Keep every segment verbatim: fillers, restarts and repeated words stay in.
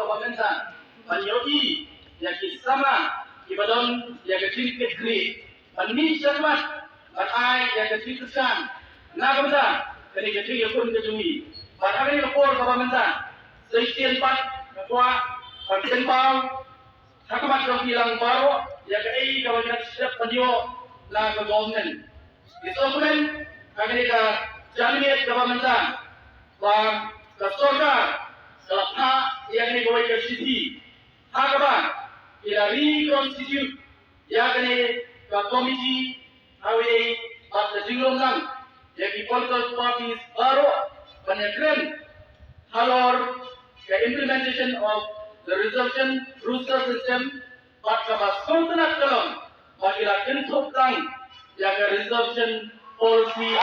Ba mynta ban ïohi ïa ki samla kiba don ïa ka jingkitkhlieh, ban mih shakhmat ban ai ïa ka jingkyrshan na ka bynta kane ka jingïakhun ka jong ngi. Bad ha kane ka por kaba mynta sa shisien pat nga kwah ban pynpaw ha khmat jong phi lang baroh ïa kaei kaba ngi dang sdang ban ïoh na ka government. Ngi sngewkmen ha kane ka janmiet kaba mynta ba ka sorkar ka la phah ïa kane kawei ka shithi ha kaba ki la reconstitute ïa kane ka committee ha kawei pat ka jinglong lang ïa ki political parties baroh ban ïakren halor ka implementation of the reservation roster system, bad kaba sngewtynnat ka long ba ki la kynthup tang ïa ka reservation policy.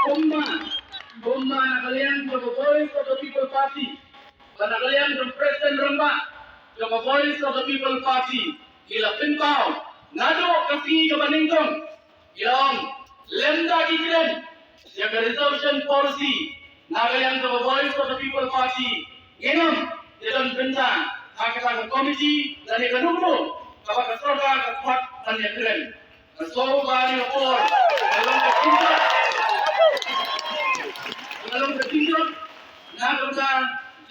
Kumba, kumba na ka liang jong ka Voice of the People Party, ba na ka liang jong President Rangbah jong ka Voice of the People Party, ki la pynpaw naduh ka sngi kaba nyngkong. Ki la ong lymda ki kren ïa ka reservation policy na ka liang ka Voice of the People Party, ngin ym ïadon bynta ha kata ka committee lane kano kano kaba ka sorkar ka khot ban ïakren. Ka sngewbha ïa ka por ka long ka jingkren, ka long ka jingkren na ka bynta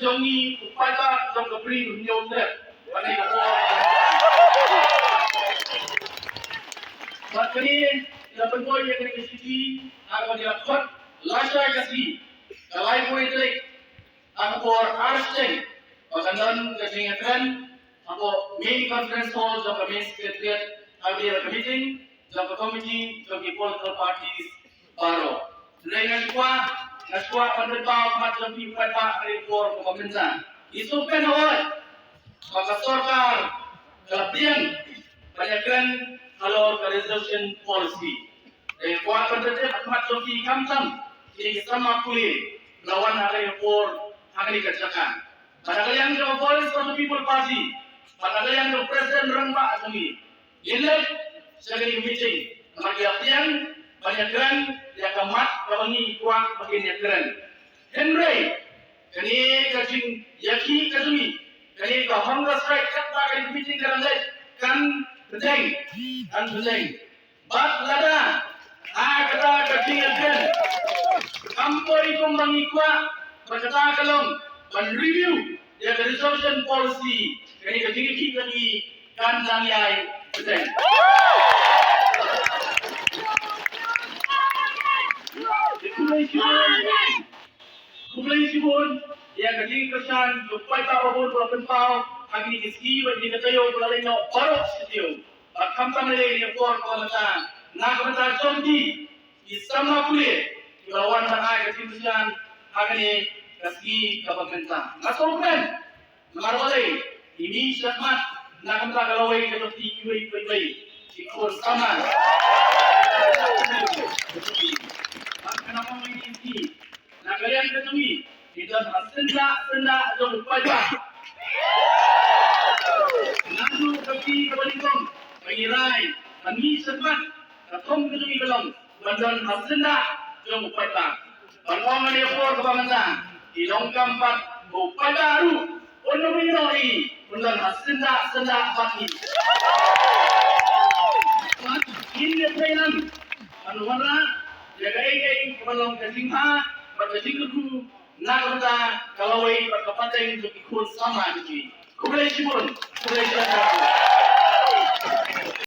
jong ngi u paidbah jong ka Bri u Hynñiewtrep. Bad kane ka por, bad kane la pynbor ïa kane ka shithi ha kaba ki la khot lashai ka sngi ka laiphew tarik ha ka por ar shiteng ba kan don ka jingïakren hapoh main conference hall jong ka main secretariat ha kaba ka meeting jong ka committee jong ki political parties baroh. Hynrei nga shu kwah, nga sha kwah ban pynpaw ha khmat jong phi paidbah ha kane ka por kaba mynta. Ngi sngewkmen hooid ba ka sorkar ka la pdiang ban ïakren halor ka reservation policy. Hynrei nga kwah ban pyntip ha khmat jong phi khamtam kine ki samla pule ba la wan ha kane ka por ha kane ka jaka. Bad na ka liang jong ka Voice of the People Party, bad na ka liang jong u President Rangbah jong ngi, ngin leit sha kane ka meeting namar ki la pdiang ban ïakren ïa ka mat kaba ngi kwah ba kin ïakren. Hynrei kane ka jingïakhih ka jong ngi, kane ka hunger strike, katba kane ka meeting ka dang leit, kan bteng, kan bteng. Bad lada ha kata ka jingïakren kam poi kumba ngi kwah, bad kata ka long ban review ïa ka reservation policy, kane ka jingïakhih ka jong ngi kan nang ïai bteng. Khublei shibun. Khublei shibun ïa ka jingkyrshan jong u paidbah ba bun ba la pynpaw ha kine ki sngi bad kine ki taïew ba la leit noh baroh shi taïew. Bad khamtam lei lei ïa ka por kaba mynta na ka bynta jong ki, ki samla pule kiba la wan ban ai ka jingkyrshan ha kane ka sngi kaba mynta. Nga sngewkmen namar balei, ngi mih shakhmat na ka bynta ka lawei ka jong ki iwei pa iwei ki khun samla. Bad kane ka ong ïa ki, na ka liang ka jong ngi, ngi don ha syndah syndah jong u paidbah. Naduh ka sngi kaba nyngkong ba ngi rai ban mih shakhmat, ka thong ka jong ngi ka long ban don ha syndah jong u paidbah. Ban ong ha kane ka por kaba mynta, ngi donkam pat ba u paidbah ruh un ym ïehnoh ïa ngi, un don ha syndah syndah bad ngi. Bad ngin ïatrei lang ban wanrah ïa kaei kaei kaba long ka jingbha bad ka jingkyrkhu na ka bynta ka lawei bad ka pateng jong ki khun samla jong ngi. Khublei shibun, khublei shibun.